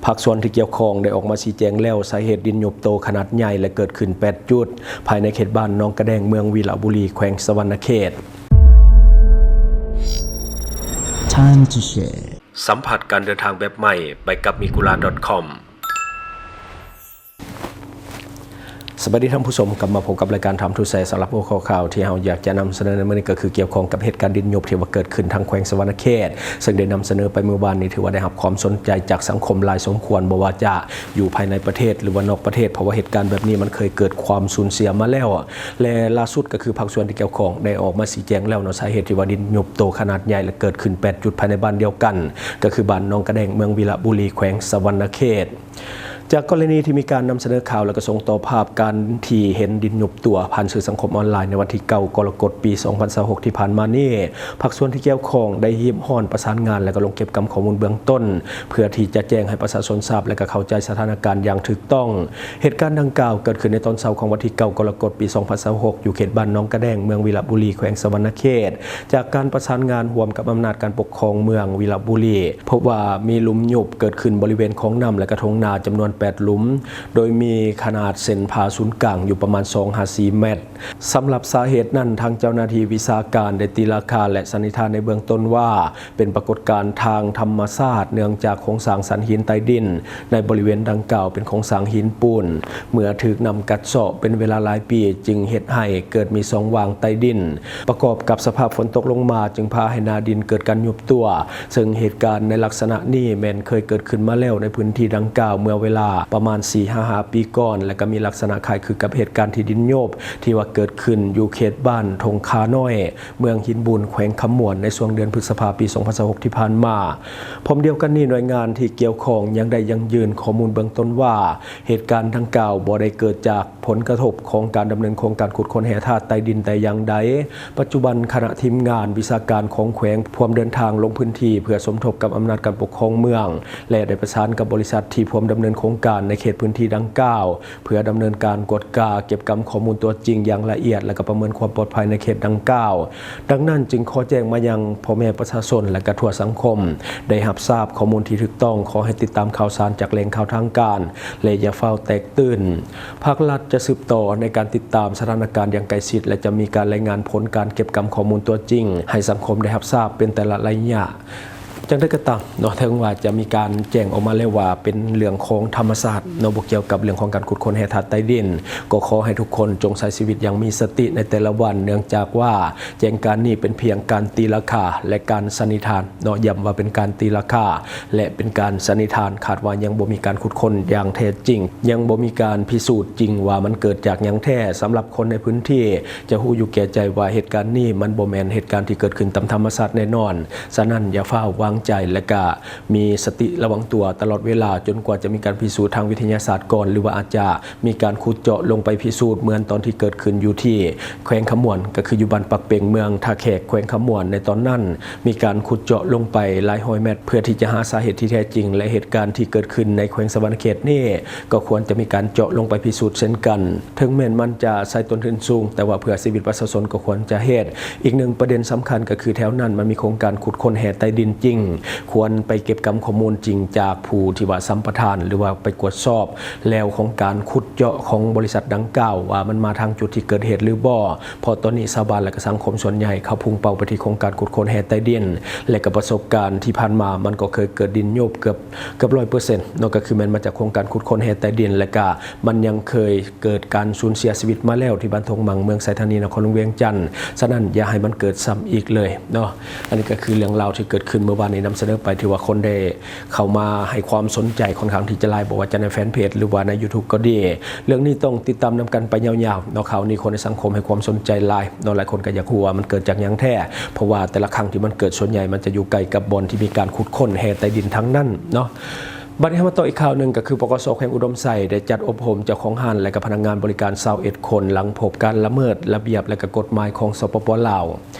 ພາກສ່ວນທີ່ກ່ຽວຂ້ອງໄດ້ອອກມາຊີ້ແຈງແລ້ວ ສາເຫດດິນຍຸບໂຕຂະໜາດໃຫຍ່ ແລະ ເກີດຂຶ້ນແປດຈຸດ ພາຍໃນເຂດບ້ານໜອງກະແດງ ເມືອງວິລະບູລີ ແຂວງສະຫວັນນະເຂດ. Time to share. ສຳຜັດການເດີນທາງແບບໃໝ່ ໄປກັບ Migura ດອດ ຄອມ. ສະບາຍດີທ່ານຜູ້ຊົມ, ກັບມາພົບກັບລາຍການ Time to Share. ສຳລັບຫົວຂໍ້ຂ່າວທີ່ເຮົາຢາກຈະນຳສະເໜີໃນມື້ນີ້ ກໍຄືກ່ຽວຂ້ອງກັບເຫດການດິນຍຸບທີ່ວ່າເກີດຂຶ້ນທາງແຂວງສະຫວັນນະເຂດ, ເຊິ່ງໄດ້ນຳສະເໜີໄປມື້ວານນີ້ ຖືວ່າໄດ້ຮັບຄວາມສົນໃຈຈາກສັງຄົມຫຼາຍສົມຄວນ, ບໍ່ວ່າຈະຢູ່ພາຍໃນປະເທດ ຫຼືວ່ານອກປະເທດ, ເພາະວ່າເຫດການແບບນີ້ມັນເຄີຍເກີດຄວາມສູນເສຍມາແລ້ວ. ແລະ ລ່າສຸດກໍຄືພາກສ່ວນທີ່ກ່ຽວຂ້ອງໄດ້ອອກມາຊີ້ແຈງແລ້ວເນາະ, ສາເຫດທີ່ວ່າດິນຍຸບໂຕຂະໜາດໃຫຍ່ ແລະ ເກີດຂຶ້ນແປດຈຸດພາຍໃນບ້ານດຽວກັນ, ກໍຄືບ້ານໜອງກະແດງ ເມືອງວິລະບູລີ ແຂວງສະຫວັນນະເຂດ. ຈາກກໍລະນີທີ່ມີການນຳສະເໜີຂ່າວ ແລະ ກໍສົ່ງຕໍ່ພາບການທີ່ເຫັນດິນຍຸບຕົວຜ່ານສື່ສັງຄົມອອນລາຍໃນວັນທີເກົ້າ ກໍລະກົດ ປີສອງພັນຊາວຫົກ ທີ່ຜ່ານມານີ້, ພາກສ່ວນທີ່ກ່ຽວຂ້ອງໄດ້ຮີບຮ້ອນປະສານງານ ແລະ ກໍລົງເກັບກຳຂໍ້ມູນເບື້ອງຕົ້ນ ເພື່ອທີ່ຈະແຈ້ງໃຫ້ປະຊາຊົນຊາບ ແລະ ກໍເຂົ້າໃຈສະຖານະການຢ່າງຖືກຕ້ອງ. ເຫດການດັ່ງກ່າວເກີດຂຶ້ນໃນຕອນເຊົ້າຂອງວັນທີເກົ້າ ກໍລະກົດ ປີສອງພັນຊາວຫົກ ຢູ່ເຂດບ້ານໜອງກະແດງ ເມືອງວິລະບູລີ ແຂວງສະຫວັນນະເຂດ. ຈາກການປະສານງານຮ່ວມກັບອຳນາດການປົກຄອງເມືອງວິລະບູລີ ພົບວ່າມີຫຼຸມຍຸບເກີດຂຶ້ນບໍລິເວນຂອງນ້ຳ ແລະ ກະທົ່ງນາຈຳນວນແປດຫຼຸມ, ໂດຍມີຂະໜາດເສັ້ນຜ່າສູນກາງຢູ່ປະມານສອງຫາສີ່ແມັດ. ສຳລັບສາເຫດນັ້ນ, ທາງເຈົ້າໜ້າທີ່ວິຊາການໄດ້ຕີລາຄາ ແລະ ສັນນິຖານໃນເບື້ອງຕົ້ນວ່າ ເປັນປາກົດການທາງທຳມະຊາດ ເນື່ອງຈາກໂຄງສ້າງສັນຫີນໃຕ້ດິນໃນບໍລິເວນດັ່ງກ່າວເປັນໂຄງສ້າງຫີນປູນ ເມື່ອຖືກນ້ຳກັດເຊາະເປັນເວລາຫຼາຍປີ ຈຶ່ງເຮັດໃຫ້ເກີດມີຊ່ອງວ່າງໃຕ້ດິນ ປະກອບກັບສະພາບຝົນຕົກລົງມາ ຈຶ່ງພາໃຫ້ໜ້າດິນເກີດການຍຸບຕົວ, ເຊິ່ງເຫດການໃນລັກສະນະນີ້ແມ່ນເຄີຍເກີດຂຶ້ນມາແລ້ວໃນພື້ນທີ່ດັ່ງກ່າວເມື່ອເວລາປະມານສີ່ຫາຫ້າປີກ່ອນ ແລະ ກໍມີລັກສະນະຄ້າຍຄືກັບເຫດການທີ່ດິນຍຸບ ທີ່ວ່າເກີດຂຶ້ນຢູ່ເຂດບ້ານທົ່ງຄານ້ອຍ ເມືອງຫີນບູນ ແຂວງຄຳມ່ວນ ໃນຊ່ວງເດືອນພຶດສະພາ ປີສອງພັນຊາວຫົກ ທີ່ຜ່ານມາ. ພ້ອມດຽວກັນນີ້, ໜ່ວຍງານທີ່ກ່ຽວຂ້ອງຍັງໄດ້ຢັ້ງຢືນຂໍ້ມູນເບື້ອງຕົ້ນວ່າ ເຫດການດັ່ງກ່າວບໍ່ໄດ້ເກີດຈາກ ຜົນກະທົບຂອງການດຳເນີນໂຄງການຂຸດຄົ້ນແຮ່ທາດໃຕ້ດິນແຕ່ຢ່າງໃດ. ປັດຈຸບັນຄະນະທີມງານວິຊາການຂອງແຂວງພວມເດີນທາງລົງພື້ນທີ່ເພື່ອສົມທົບກັບອຳນາດການປົກຄອງເມືອງ ແລະ ໄດ້ປະສານກັບບໍລິສັດທີ່ພວມດຳເນີນໂຄງການໃນເຂດພື້ນທີ່ດັ່ງກ່າວ ເພື່ອດຳເນີນການກວດກາເກັບກຳຂໍ້ມູນຕົວຈິງຢ່າງລະອຽດ ແລະ ກໍປະເມີນຄວາມປອດໄພໃນເຂດດັ່ງກ່າວ. ດັ່ງນັ້ນຈຶ່ງຂໍແຈ້ງມາຍັງພໍ່ແມ່ປະຊາຊົນ ແລະ ກະທົ່ວສັງຄົມ ໄດ້ຮັບຊາບຂໍ້ມູນທີ່ຖືກຕ້ອງ, ຂໍໃຫ້ຕິດຕາມຂ່າວສານຈາກແຫຼ່ງຂ່າວທາງການ ແລະ ຢ່າຟ້າວແຕກຕື່ນ. ພາກລັດຈະສືບຕໍ່ໃນການຕິດຕາມສະຖານະການຢ່າງໃກ້ຊິດ ແລະ ຈະມີການລາຍງານຜົນການເກັບກຳຂໍ້ມູນຕົວຈິງໃຫ້ສັງຄົມໄດ້ຮັບຊາບເປັນແຕ່ລະໄລຍະ. ຈັ່ງໃດກໍຕາມເນາະ, ເຖິງວ່າຈະມີການແຈ້ງອອກມາແລ້ວວ່າເປັນເລື່ອງຂອງທຳມະຊາດເນາະ, ບໍ່ກ່ຽວກັບເລື່ອງຂອງການຂຸດຄົ້ນແຮ່ທາດໃຕ້ດິນ, ກໍຂໍໃຫ້ທຸກຄົນຈົ່ງໃຊ້ຊີວິດຢ່າງມີສະຕິໃນແຕ່ລະວັນ, ເນື່ອງຈາກວ່າແຈ້ງການນີ້ເປັນພຽງການຕີລາຄາ ແລະ ການສັນນິຖານເນາະ, ຢ້ຳວ່າເປັນການຕີລາຄາ ແລະ ເປັນການສັນນິຖານ, ຄາດວ່າຍັງບໍ່ມີການຂຸດຄົ້ນຢ່າງແທ້ຈິງ, ຍັງບໍ່ມີການພິສູດຈິງວ່າມັນເກີດຈາກຫຍັງແທ້. ສຳລັບຄົນໃນພື້ນທີ່ຈະຮູ້ຢູ່ແກ່ໃຈວ່າເຫດການນີ້ມັນບໍ່ແມ່ນເຫດການທີ່ເກີດຂຶ້ນຕາມທຳມະຊາດແນ່ນອນ. ສະນັ້ນຢ່າຟ້າວວາງໃຈ ແລະ ກະມີສະຕິລະວັງຕົວຕະຫຼອດເວລາ ຈົນກວ່າຈະມີການພິສູດທາງວິທະຍາສາດກ່ອນ ຫຼືວ່າອາດຈະມີການຂຸດເຈາະລົງໄປພິສູດ ເໝືອນຕອນທີ່ເກີດຂຶ້ນຢູ່ທີ່ແຂວງຄຳມ່ວນ, ກໍຄືຢູ່ບ້ານປາກເປັງ ເມືອງທ່າແຂກ ແຂວງຄຳມ່ວນ. ໃນຕອນນັ້ນມີການຂຸດເຈາະລົງໄປຫຼາຍຮ້ອຍແມັດ ເພື່ອທີ່ຈະຫາສາເຫດທີ່ແທ້ຈິງ ແລະ ເຫດການທີ່ເກີດຂຶ້ນໃນແຂວງສະຫວັນນະເຂດນີ້ ກໍຄວນຈະມີການເຈາະລົງໄປພິສູດເຊັ່ນກັນ. ເຖິງແມ່ນມັນຈະໃຊ້ຕົ້ນທຶນສູງ, ແຕ່ວ່າເພື່ອຊີວິດປະຊາຊົນກໍຄວນຈະເຮັດ. ອີກໜຶ່ງປະເດັນສຳຄັນກໍຄືແຖວນັ້ນມັນມີໂຄງການຂຸດຄົ້ນແຮ່ໃຕ້ດິນຈິງ, ຄວນໄປເກັບກຳຂໍ້ມູນຈິງຈາກຜູ້ທີ່ວ່າສຳປະທານ ຫຼືວ່າໄປກວດສອບແລວຂອງການຂຸດເຈາະຂອງບໍລິສັດດັ່ງກ່າວ ວ່າມັນມາທາງຈຸດທີ່ເກີດເຫດຫຼືບໍ່, ເພາະຕອນນີ້ຊາວບ້ານ ແລະ ກໍສັງຄົມສ່ວນໃຫຍ່ເຂົາພຸ່ງເປົ້າໄປທີ່ໂຄງການຂຸດຄົ້ນແຮ່ໃຕ້ດິນ ແລະ ກໍປະສົບການທີ່ຜ່ານມາມັນກໍເຄີຍເກີດດິນຍຸບເກືອບ ເກືອບຮ້ອຍເປີເຊັນເນາະ, ກໍຄືແມ່ນມາຈາກໂຄງການຂຸດຄົ້ນແຮ່ໃຕ້ດິນ ແລະ ກະມັນຍັງເຄີຍເກີດການສູນເສຍຊີວິດມາແລ້ວທີ່ບ້ານທົ່ງມັງ ເມືອງໄຊທານີ ນະຄອນຫຼວງວຽງຈັນ. ສະນັ້ນຢ່າໃຫ້ມັນເກີດຊ້ຳອີກເລີຍເນາະ. ອັນນີ້ກໍຄືເລື່ອງລາວທີ່ເກີດຂຶ້ນເມື່ອວານນີ້ ນຳສະເໜີໄປ ຖືວ່າຄົນໄດ້ເຂົ້າມາໃຫ້ຄວາມສົນໃຈຄ່ອນຂ້າງທີ່ຈະຫຼາຍ, ບໍ່ວ່າຈະໃນແຟນເພຈ ຫຼືວ່າໃນ YouTube ກໍດີ. ເລື່ອງນີ້ຕ້ອງຕິດຕາມນຳກັນໄປຍາວໆເນາະ. ຂ່າວນີ້ຄົນໃນສັງຄົມໃຫ້ຄວາມສົນໃຈຫຼາຍເນາະ, ຫຼາຍຄົນກໍຢາກຮູ້ວ່າມັນເກີດຈາກຫຍັງແທ້, ເພາະວ່າແຕ່ລະຄັ້ງທີ່ມັນເກີດ ສ່ວນໃຫຍ່ມັນຈະຢູ່ໃກ້ກັບບ່ອນທີ່ມີການຂຸດຄົ້ນແຮ່ໃຕ້ດິນທັງນັ້ນເນາະ. ບັດນີ້ເຮົາມາຕໍ່ອີກຂ່າວໜຶ່ງ, ກໍຄື ປກສ ແຂວງອຸດົມໄຊ ໄດ້ຈັດອົບຮົມເຈົ້າຂອງຮ້ານ ແລະ ກໍພະນັກງານບໍລິການຊາວເອັດຄົນ ຫຼັງພົບການລະເມີດລະບຽບ ແລະ ກໍກົດໝາຍຂອງ ສປປ ລາວ.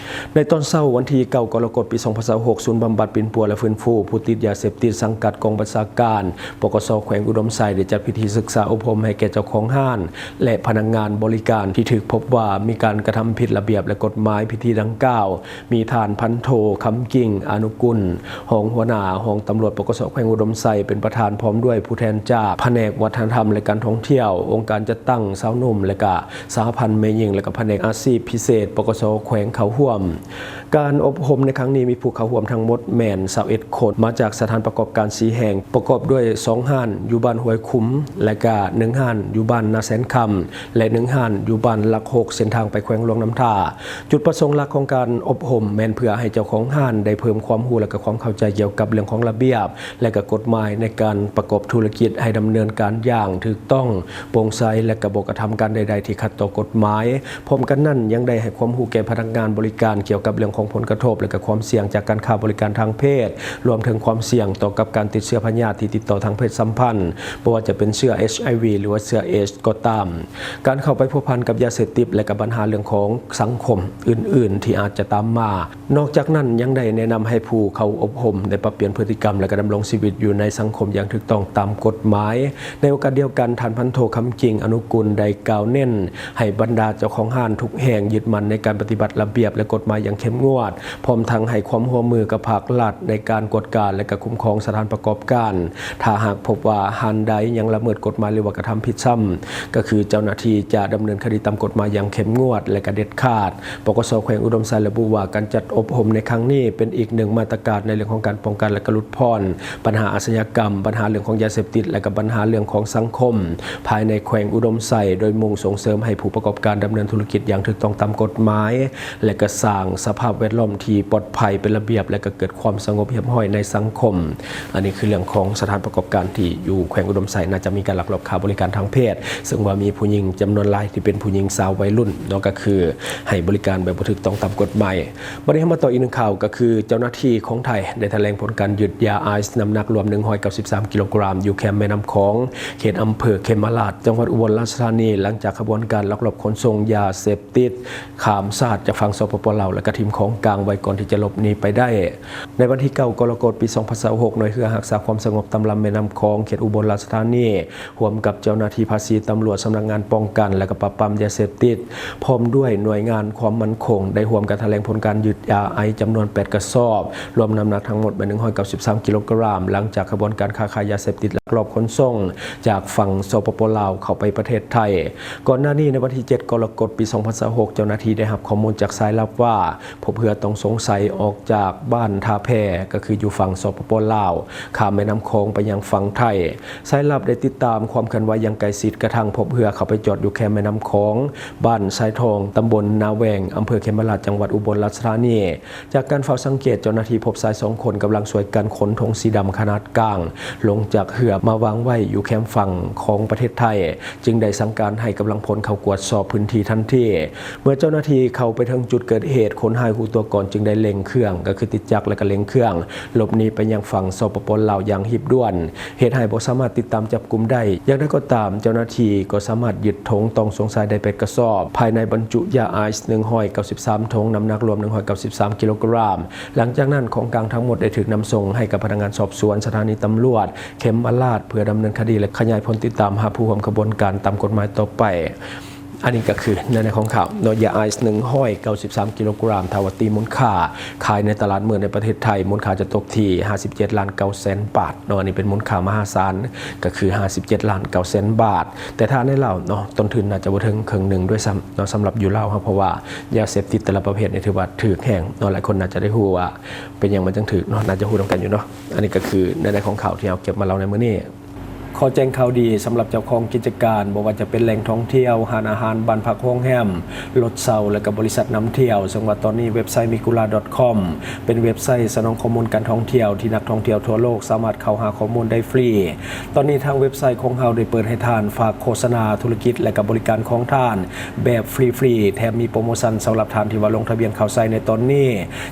ໃນຕອນເຊົ້າວັນທີເກົ້າ ກໍລະກົດ ປີສອງພັນຊາວຫົກ, ສູນບຳບັດປິ່ນປົວ ແລະ ຟື້ນຟູຜູ້ຕິດຢາເສບຕິດ ສັງກັດກອງບັນຊາການ ປກສ ແຂວງອຸດົມໄຊ ໄດ້ຈັດພິທີສຶກສາອົບຮົມໃຫ້ແກ່ເຈົ້າຂອງຮ້ານ ແລະ ພະນັກງານບໍລິການທີ່ຖືກພົບວ່າມີການກະທຳຜິດລະບຽບ ແລະ ກົດໝາຍ. ພິທີດັ່ງກ່າວ ມີທ່ານພັນໂທ ຄຳກິ່ງ ອານຸກຸນ ຮອງຫົວໜ້າຫ້ອງຕຳຫຼວດ ປກສ ແຂວງອຸດົມໄຊ ເປັນປະ ທ່ານ ພ້ອມດ້ວຍຜູ້ແທນຈາກພະແນກວັດທະນະທຳ ແລະ ການທ່ອງທ່ຽວ, ອົງການຈັດຕັ້ງຊາວໜຸ່ມ ແລະ ກະສະຫະພັນແມ່ຍິງ ແລະ ກະພະແນກອາຊີບພິເສດ ປກສ ແຂວງ ເຂົ້າຮ່ວມ. ການອົບຮົມໃນຄັ້ງນີ້ມີຜູ້ເຂົ້າຮ່ວມທັງໝົດແມ່ນຊາວເອັດຄົນ ມາຈາກສະຖານປະກອບການສີ່ແຫ່ງ ປະກອບດ້ວຍສອງຮ້ານຢູ່ບ້ານຫ້ວຍຂຸມ ແລະ ກະໜຶ່ງຮ້ານຢູ່ບ້ານນາແສນຄຳ ແລະ ໜຶ່ງຮ້ານຢູ່ບ້ານຫຼັກຫົກ ເສັ້ນທາງໄປແຂວງຫຼວງນ້ຳທາ. ຈຸດປະສົງຫຼັກຂອງການອົບຮົມແມ່ນເພື່ອໃຫ້ເຈົ້າຂອງຮ້ານໄດ້ເພີ່ມຄວາມຮູ້ ແລະ ກະຄວາມເຂົ້າໃຈກ່ຽວກັບເລື່ອງຂອງລະບຽບ ແລະ ກະກົດໝາຍໃນການປະກອບທຸລະກິດໃຫ້ດຳເນີນການຢ່າງຖືກຕ້ອງ, ໂປ່ງໃສ ແລະ ກະບໍ່ກະທຳການໃດໆທີ່ຂັດຕໍ່ກົດໝາຍ. ພ້ອມກັນນັ້ນຍັງໄດ້ໃຫ້ຄວາມຮູ້ແກ່ພະນັກງານບໍລິການກ່ຽວກັບເລື່ອງຂອງຜົນກະທົບ ແລະ ກະຄວາມສ່ຽງຈາກການຄ້າບໍລິການທາງເພດ, ລວມເຖິງຄວາມສ່ຽງຕໍ່ກັບການຕິດເຊື້ອພະຍາດທີ່ຕິດຕໍ່ທາງເພດສຳພັນ, ບໍ່ວ່າຈະເປັນເຊື້ອ ເອັດໄອວີ ຫຼືວ່າເຊື້ອເອດສ໌ກໍຕາມ. ການເຂົ້າໄປພົວພັນກັບຢາເສບຕິດ ແລະ ກະບັນຫາເລື່ອງຂອງສັງຄົມອື່ນໆທີ່ອາດຈະຕາມມາ. ນອກຈາກນັ້ນຍັງໄດ້ແນະນຳໃຫ້ຜູ້ເຂົ້າອົບຮົມໄດ້ປັບປ່ຽນພຶດຕິກຳ ແລະ ກະດຳລົງຊີວິດຢູ່ໃນສັງຄົມຢ່າງຖືກຕ້ອງຕາມກົດໝາຍ. ໃນໂອກາດດຽວກັນ, ທ່ານ ພັນໂທ ຄຳກິ່ງ ອະນຸກຸນ ໄດ້ກ່າວເນັ້ນໃຫ້ບັນດາເຈົ້າຂອງຮ້ານທຸກແຫ່ງຍຶດໝັ້ນໃນການປະຕິບັດລະບຽບ ແລະ ກົດໝາຍຢ່າງເຂັ້ມງວດ, ພ້ອມທັງໃຫ້ຄວາມຮ່ວມມືກັບພາກລັດໃນການກວດກາ ແລະ ກະຄຸ້ມຄອງສະຖານປະກອບການ. ຖ້າຫາກພົບວ່າຮ້ານໃດຍັງລະເມີດກົດໝາຍ ຫຼືວ່າກະທຳຜິດຊ້ຳ, ກໍຄືເຈົ້າໜ້າທີ່ຈະດຳເນີນຄະດີຕາມກົດໝາຍຢ່າງເຂັ້ມງວດ ແລະ ກະເດັດຂາດ. ປກສ ແຂວງອຸດົມໄຊ ລະບຸວ່າ ການຈັດອົບຮົມໃນຄັ້ງນີ້ເປັນອີກໜຶ່ງມາດຕະການໃນເລື່ອງຂອງການປ້ອງກັນ ແລະ ກະຫຼຸດຜ່ອນບັນຫາອາຊະຍາກຳ, ບັນຫາເລື່ອງຂອງຢາເສບຕິດ ແລະ ກະບັນຫາເລື່ອງຂອງສັງຄົມພາຍໃນແຂວງອຸດົມໄຊ, ໂດຍມຸ່ງສົ່ງເສີມໃຫ້ຜູ້ປະກອບການດຳເນີນທຸລະກິດຢ່າງຖືກຕ້ອງຕາມກົດໝາຍ ແລະ ກະສ້າງສະພາບແວດລ້ອມທີ່ປອດໄພ, ເປັນລະບຽບ ແລະ ກະເກີດຄວາມສະຫງົບຮຽບຮ້ອຍໃນສັງຄົມ. ອັນນີ້ຄືເລື່ອງຂອງສະຖານປະກອບການທີ່ຢູ່ແຂວງອຸດົມໄຊ ໜ້າຈະມີການລັກລອບຄ້າບໍລິການທາງເພດ, ເຊິ່ງວ່າມີຜູ້ຍິງຈຳນວນຫຼາຍທີ່ເປັນຜູ້ຍິງສາວໄວລຸ້ນເນາະ, ກໍຄືໃຫ້ບໍລິການແບບບໍ່ຖືກຕ້ອງຕາມກົດໝາຍ. ບັດນີ້ເຮົາມາຕໍ່ອີກໜຶ່ງຂ່າວ, ກໍຄືເຈົ້າໜ້າທີ່ຂອງໄທໄດ້ຖະແຫຼງຜົນການຍຶດຢາໄອສ໌ນ້ຳໜັກລວມໜຶ່ງຮ້ອຍເກົ້າສິບສາມກິໂລກຣາມ ຢູ່ແຄມແມ່ນ້ຳຂອງ ເຂດອຳເພີເຂມມະລາດ ຈັງຫວັດອຸບົນລາຊະທານີ, ຫຼັງຈາກຂະບວນການລັກລອບຂົນສົ່ງຢາເສບຕິດ ຂ້າມຊາດຈາກຝັ່ງ ສປປ ລາວ ແລະ ກະຖິ້ມຂອງກາງໄວ້ກ່ອນທີ່ຈະຫຼົບໜີໄປໄດ້. ໃນວັນທີເກົ້າ ກໍລະກົດ ປີສອງພັນຊາວຫົກ, ໜ່ວຍເຮືອຮັກສາຄວາມສະຫງົບຕາມລຳແມ່ນ້ຳຂອງ ເຂດອຸບົນລາຊະທານີ ຮ່ວມກັບເຈົ້າໜ້າທີ່ພາສີ, ຕຳຫຼວດສຳນັກງານປ້ອງກັນ ແລະ ກະປາບປາມຢາເສບຕິດ ພ້ອມດ້ວຍໜ່ວຍງານຄວາມໝັ້ນຄົງ ໄດ້ຮ່ວມກັນຖະແຫຼງຜົນການຍຶດຢາໄອສ໌ຈຳນວນແປດກະສອບ, ລວມນ້ຳໜັກທັງໝົດແມ່ນໜຶ່ງຮ້ອຍເກົ້າສິບສາມກິໂລກຣາມ, ຫຼັງຈາກຂະບວນການຄ້າຂາຍຢາເສບຕິດລັກລອບຂົນສົ່ງຈາກຝັ່ງ ສປປ ລາວ ເຂົ້າໄປປະເທດໄທ. ກ່ອນໜ້ານີ້ໃນວັນທີເຈັດ ກໍລະກົດ ປີສອງພັນຊາວຫົກ, ເຈົ້າໜ້າທີ່ໄດ້ຮັບຂໍ້ມູນຈາກສາຍລັບວ່າ ພົບເຮືອຕ້ອງສົງໄສອອກຈາກບ້ານທ່າແພ, ກໍຄືຢູ່ຝັ່ງ ສປປ ລາວ, ຂ້າມແມ່ນ້ຳຂອງໄປຍັງຝັ່ງໄທ. ສາຍລັບໄດ້ຕິດຕາມຄວາມເຄື່ອນໄຫວຢ່າງໃກ້ຊິດ ກະທັ່ງພົບເຮືອເຂົ້າໄປຈອດຢູ່ແຄມແມ່ນ້ຳຂອງ ບ້ານຊາຍທອງ, ຕຳບົນນາແວງ, ອຳເພີເຂມມະລາດ, ຈັງຫວັດອຸບົນລາຊະທານີ. ຈາກການເຝົ້າສັງເກດ, ເຈົ້າໜ້າທີ່ພົບຊາຍສອງຄົນກຳລັງຊ່ວຍກັນຂົນຖົງສີດຳຂະໜາດກາງລົງຈາກເຮືອມາວາງໄວ້ຢູ່ແຄມຝັ່ງຂອງປະເທດໄທ, ຈຶ່ງໄດ້ສັ່ງການໃຫ້ກຳລັງພົນເຂົ້າກວດສອບພື້ນທີ່ທັນທີ. ເມື່ອເຈົ້າໜ້າທີ່ເຂົ້າໄປເຖິງຈຸດເກີດເຫດ, ຄົນຮ້າຍຮູ້ຕົວກ່ອນຈຶ່ງໄດ້ເລັ່ງເຄື່ອງ, ກໍຄືຕິດຈັກ ແລະ ກໍເລັ່ງເຄື່ອງຫຼົບໜີໄປຍັງຝັ່ງ ສປປ ລາວ ຢ່າງຮີບດ່ວນ, ເຮັດໃຫ້ບໍ່ສາມາດຕິດຕາມຈັບກຸມໄດ້. ຢ່າງໃດກໍຕາມ, ເຈົ້າໜ້າທີ່ກໍສາມາດຍຶດຖົງຕ້ອງສົງໄສໄດ້ແປດກະສອບ, ພາຍໃນບັນຈຸຢາໄອສ໌ໜຶ່ງຮ້ອຍເກົ້າສິບສາມຖົງ, ນ້ຳໜັກລວມໜຶ່ງຮ້ອຍເກົ້າສິບສາມກິໂລກຣາມ. ຫຼັງຈາກນັ້ນ, ຂອງກາງທັງໝົດໄດ້ຖືກນຳສົ່ງໃຫ້ກັບພະນັກງານສອບສວນສະຖານີຕຳຫຼວດເຂມມະລາດ ເພື່ອດຳເນີນຄະດີ ແລະ ຂະຫຍາຍຜົນຕິດຕາມຫາຜູ້ຮ່ວມຂະບວນການຕາມກົດໝາຍຕໍ່ໄປ. ອັນນີ້ກໍຄືໃນ ໃນຂອງຂ່າວເນາະ, ຢາໄອສ໌ໜຶ່ງຮ້ອຍເກົ້າສິບສາມກິໂລກຣາມ, ຖ້າວ່າຕີມູນຄ່າຂາຍໃນຕະຫຼາດມື້ໃນປະເທດໄທ, ມູນຄ່າຈະຕົກທີ່ຫ້າສິບເຈັດລ້ານເກົ້າແສນບາດເນາະ, ອັນນີ້ເປັນມູນຄ່າມະຫາສານ, ກໍຄືຫ້າສິບເຈັດລ້ານເກົ້າແສນບາດ. ແຕ່ຖ້າໃນລາວເນາະ, ຕົ້ນທຶນໜ້າຈະບໍ່ເຖິງເຄິ່ງໜຶ່ງດ້ວຍຊ້ຳເນາະ, ສຳລັບຢູ່ລາວເຮົາ, ເພາະວ່າຢາເສບຕິດແຕ່ລະປະເພດນີ້ຖືວ່າຖືກແຮງເນາະ, ຫຼາຍຄົນໜ້າຈະໄດ້ຮູ້ວ່າເປັນຫຍັງມັນຈັ່ງຖືກເນາະ, ໜ້າຈະຮູ້ນຳກັນຢູ່ເນາະ. ອັນນີ້ກໍຄືໃນ ໃນຂອງຂ່າວທີ່ເຮົາເກັບມາເລົ່າໃນມື້ນີ້. ຂໍແຈ້ງຂ່າວດີສຳລັບເຈົ້າຂອງກິດຈະການ, ບໍ່ວ່າຈະເປັນແຫຼ່ງທ່ອງທ່ຽວ, ຮ້ານອາຫານ, ບ້ານພັກໂຮງແຮມ, ລົດເຊົ່າ ແລະ ກໍບໍລິສັດນຳທ່ຽວ, ເຊິ່ງວ່າຕອນນີ້ເວັບໄຊ ມີກູລາ ດອດຄອມ ເປັນເວັບໄຊສະໜອງຂໍ້ມູນການທ່ອງທ່ຽວທີ່ນັກທ່ອງທ່ຽວທົ່ວໂລກສາມາດເຂົ້າຫາຂໍ້ມູນໄດ້ຟຣີ. ຕອນນີ້ທາງເວັບໄຊຂອງເຮົາໄດ້ເປີດໃຫ້ທ່ານຝາກໂຄສະນາທຸລະກິດ ແລະ ກໍບໍລິການຂອງທ່ານແບບຟຣີໆ, ແຖມມີໂປຣໂມຊັນສຳລັບທ່ານທີ່ວ່າລົງທະບຽນເຂົ້າໃຊ້ໃນຕອນນີ້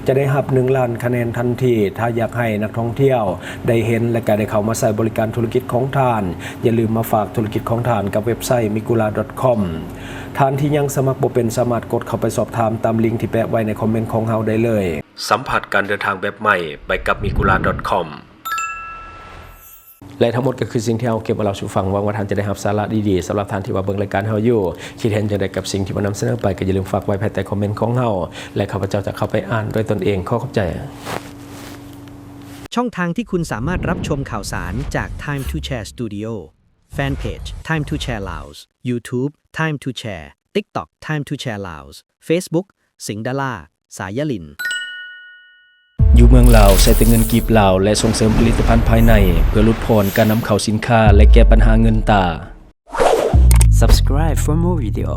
ຈະໄດ້ຮັບໜຶ່ງລ້ານຄະແນນທັນທີ. ຖ້າຢາກໃຫ້ນັກທ່ອງທ່ຽວ ໄດ້ເຫັນ ແລະ ກະໄດ້ເຂົ້າມາໃຊ້ບໍລິການທຸລະກິດຂອງທ່ານ, ຢ່າລືມມາຝາກທຸລະກິດຂອງທ່ານກັບເວັບໄຊ ມີກູລາ ດອດຄອມ. ທ່ານທີ່ຍັງສະໝັກບໍ່ເປັນ ສາມາດກົດເຂົ້າໄປສອບຖາມຕາມລິງທີ່ແປະໄວ້ໃນຄອມເມັນຂອງເຮົາໄດ້ເລີຍ. ສຳຜັດການເດີນທາງແບບໃໝ່ໄປກັບ ມີກູລາ ດອດຄອມ. ແລະ ທັງໝົດກໍຄືສິ່ງທີ່ເຮົາເກັບມາເລົ່າສູ່ຟັງ. ຫວັງວ່າທ່ານຈະໄດ້ຮັບສາລະດີໆ. ສຳລັບທ່ານທີ່ວ່າເບິ່ງລາຍການເຮົາຢູ່, ຄິດເຫັນຈັ່ງໃດກັບສິ່ງທີ່ມານຳສະເໜີໄປ, ກໍຢ່າລືມຝາກໄວ້ພາຍໃຕ້ຄອມເມັນຂອງເຮົາ ແລະ ຂ້າພະເຈົ້າຈະເຂົ້າໄປອ່ານດ້ວຍຕົນເອງ. ຂໍຂອບໃຈ. ช่องทางที่คุณสามารถรับชมข่าวสารจาก Time to Share Studio Fanpage Time to Share Laos YouTube Time to Share TikTok Time to Share Laos Facebook สิงห์ดารา สายลิน ຢູ່ເມືອງລາວ ໃຊ້ແຕ່ເງິນກີບລາວ ແລະ ສົ່ງເສີມຜະລິດຕະພັນພາຍໃນ ເພື່ອຫຼຸດຜ່ອນການນຳເຂົ້າສິນຄ້າ ແລະ ແກ້ບັນຫາເງິນຕາ. Subscribe for more video.